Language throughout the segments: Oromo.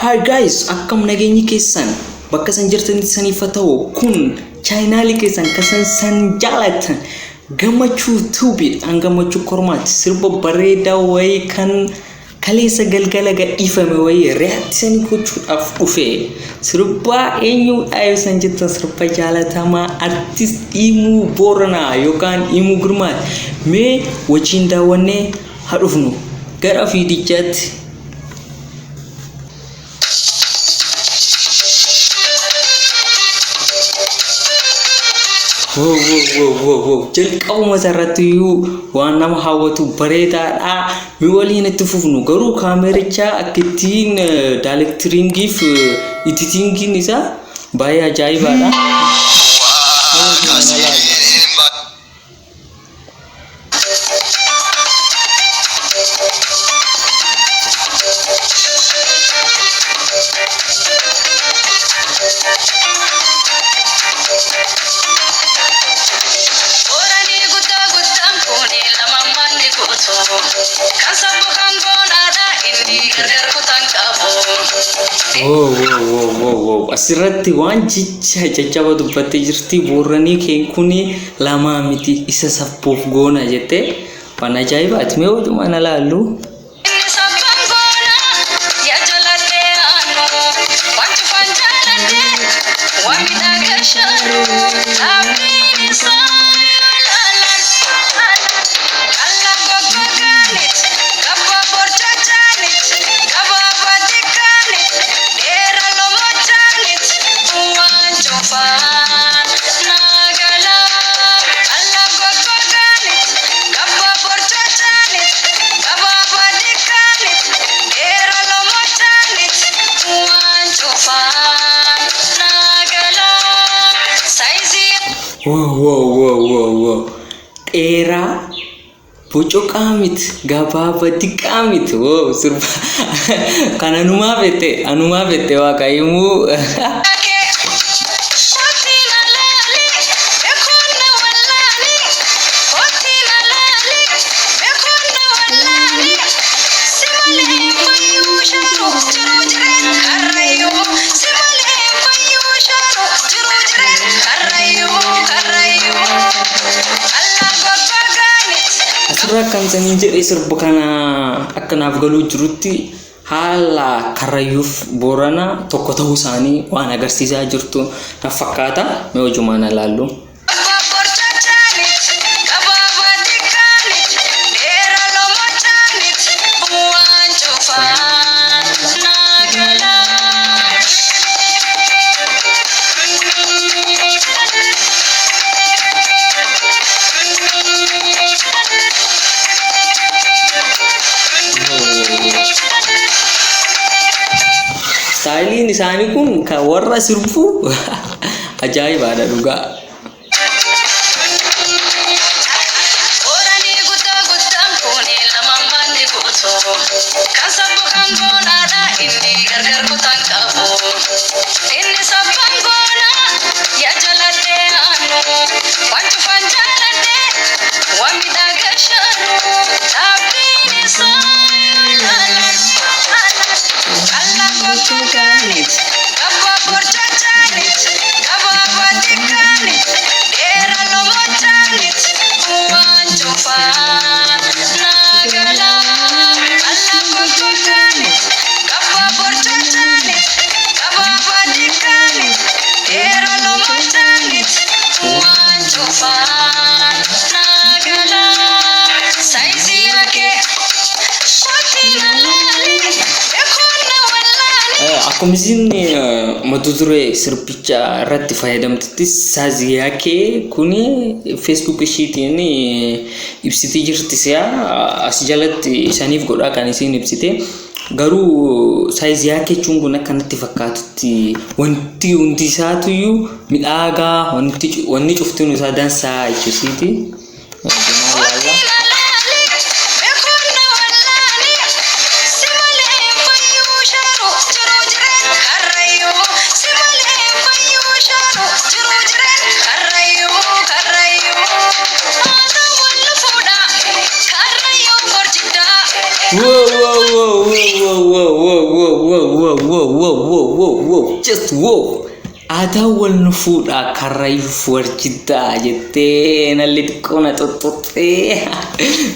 Hi guys, akkam nageenyi keessan bakka san jirtanitti saniif haa ta'u. Kun chaayinaalii keessan kasan san jaalatan Gammachuu Tuubiidhaan Gammachuu Kormaati. Sirba bareedaa wayii kan kaleessa galgala gadhiifame wayii reaction gochuudhaaf dhufe. Sirbaa eenyuudha yoo san jettan, sirba jaalatamaa artist Imuu Booranaa yookaan Imuu Girmaati. Mee wajjin daawwannee haa dhufnu gara fiidichaatti. Wow, wow, wow, wow, wow. Jalqabuma isaarratti iyyuu waan nama hawwatu bareedaadha. Mi waliin itti fufnu garuu kaamericha akka ittiin daayireektiringiif editingiin isaa baay'ee ajaa'ibaadha. Booranii guddaa guddaan kuni lama manni guutu. Kan sabbo kan goonaadha, inni gargar kutan qabu. Wow, wow, wow, wow, wow. Asirratti waan jecha jajjaba dubbattee jirti. Booranii keen kuni lamaa miti, isa sabboof goona jettee, waan ajaa'ibaati. Mee walumaan ilaallu. Inni sabban goona yaa jaladhee aanu. Waan cufaan jaaladhee waan miidhagaa shaaru. Dhaabbiin isaa laalan. Kalla goggogaanit, gabba borcachaanit, gabaabaa xiqqaanit, dheera lomochaanit, waan cufaan naagala. Kalla goggogaanit, gabba borcachaanit, gabaabaa xiqqaanit, dheera lomochaanit, waan cufaan naagala. Saayizii. Wow. Dheeraa bocoqaa miti, gabaabaa xiqqaa miti. Wow, sirba kan anumaa fette, anumaa fette waaqayyumuu. Kooti na laali, beekuun na wallaali. Kooti na laali, beekuun na wallaali. Si malee fayyuu shaaru jiruu jireenya karrayyuu. Si malee fayyuu shaaru jiruu jireenya karrayyuu, karrayyuu. Allaa goggogaanit. Asirraa kan sanii jedhee, sirba kana akka naaf galuu jirutti haala Karrayyuuf Boorana tokko ta'uu isaanii waan agarsiisaa jirtu na fakkaata. Mee hojumaan ilaallu. Gabba borcachaanit, gabaabaa xiqqaanit, dheera lomochaanit, waan cufaan naagala. Istaayiliin isaanii kun kan warra sirbu ajaa'ibaadha dhugaa. Booranii guddaa guddaan kuni lama manni guutu. Kan sabbo kan goonaadha, inni gargar kutan qabu. Inni sabban goona yaa jaladhee aanu. Waan cufaan jaaladhee waan miidhagaa shaaru. Dhaabbiin isaa laalan. Alla goggogaanit, gabba borcachaanit, gabaabaa xiqqaanit, dheera lomochaanit, waan cufaan naagala. Alla goggogaanit, gabba borcachaanit, gabaabaa xiqqaanit, dheera lomochaanit, waan cufaan naagala. Saayizii yakee kooti na laali, beekuun na wallaali. Akkuma isin mata duree sirbicha irratti fayyadamtetti, saaziyaakee kuni Facebook ishiitiin ibsitee jirti si'a as jalatti isaniif godhaa kan isiin ibsite. Garuu saayiziyaakee jechuun kun akka natti fakkaatutti wanti hundi isaatuyyuu midhaagaa, wanti wanni cuftuun isaa dansaa jechuusiiti. Kooti na laali, beekuun na wallaali. Si malee fayyuu shaaru jiruu jireenya karrayyuu. Si malee fayyuu shaaru jiruu jireenya karrayyuu, karrayyuu. Aadaa wal fuudha karrayyuu gorjiddaa. Wow, wow, wow, wow, wow, wow, wow, wow, wow, wow. Wow, wow, just wow. Aadaa wal nu fuudhaa Karrayyuuf warjiddaa jettee nalli xiqqoo na xoxxoxxee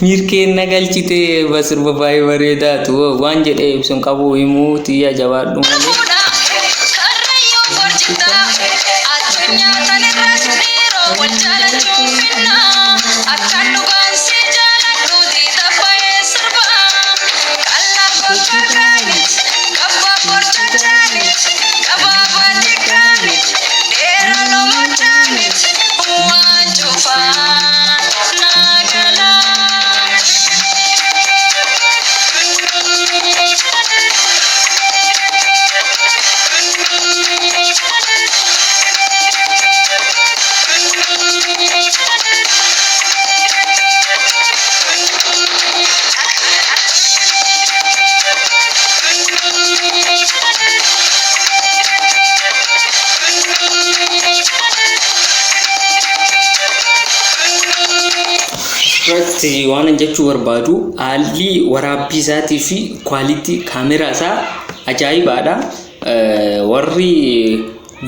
miirkeen na galchitee sirba baay'ee bareedaatu wow waan jedhee ibsuun qabu himuu tiyya jabaadhu malee. Karrayyuu forjittaa addunyaa tanirras dhiiroo wal jaalachuun finna akkan dhugaan si jaaladhu diida ba'ee sirba qallaa gorkarkaanit qabba borcachaanit qabaabaa xiqqaanit dheeraa lomochaanit waan cufaan naa galaa. Irratti waan an jechuu barbaadu, haalli waraabbii isaatii fi quality kaameraa isaa ajaa'ibaadha. Warri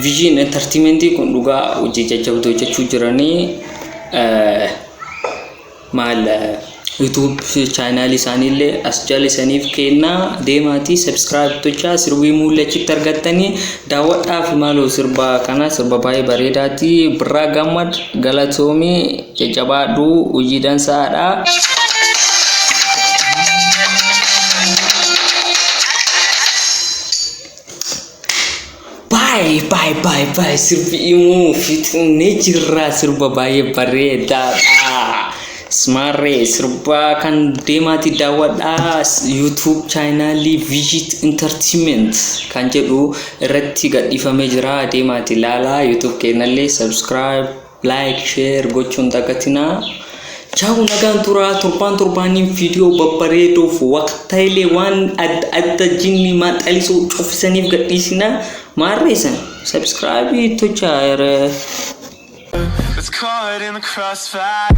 Vision Entertainment kun dhugaa hojii jajjabduu hojjechuu jiranii. Maal, YouTube chaanaalii isaaniillee as jala isaniif kennaa, deemaatii subscribe tochaa, sirbii mul'achitti argattanii daawwadhaa fi maaloo sirba kana, sirba baay'ee bareedaati. Birraa Gammad, galatoomii, jajjabaadhu, hojii dansaadha. Baay'ee baay'ee baay'ee baay'ee sirbi himuu fixnee jirra, sirba baay'ee bareedaadha. Smarree sirba kan deemaati daawwadhaa. YouTube chaanaalii Vision Entertainment kan jedhu irratti gadhiifamee jira, deemaati ilaalaa. YouTube keenyallee subscribe, like, share gochuun dagatinaa. Chaawu, nagaan turaa. Torbaan torbaaniin viidiyoo babbareedoof waqtaayilee waan adda adda jinni maxxalisuu cufisaniif gadhiisinaa. Maarreessan subscribe tochaa. It's caught in the crossfire.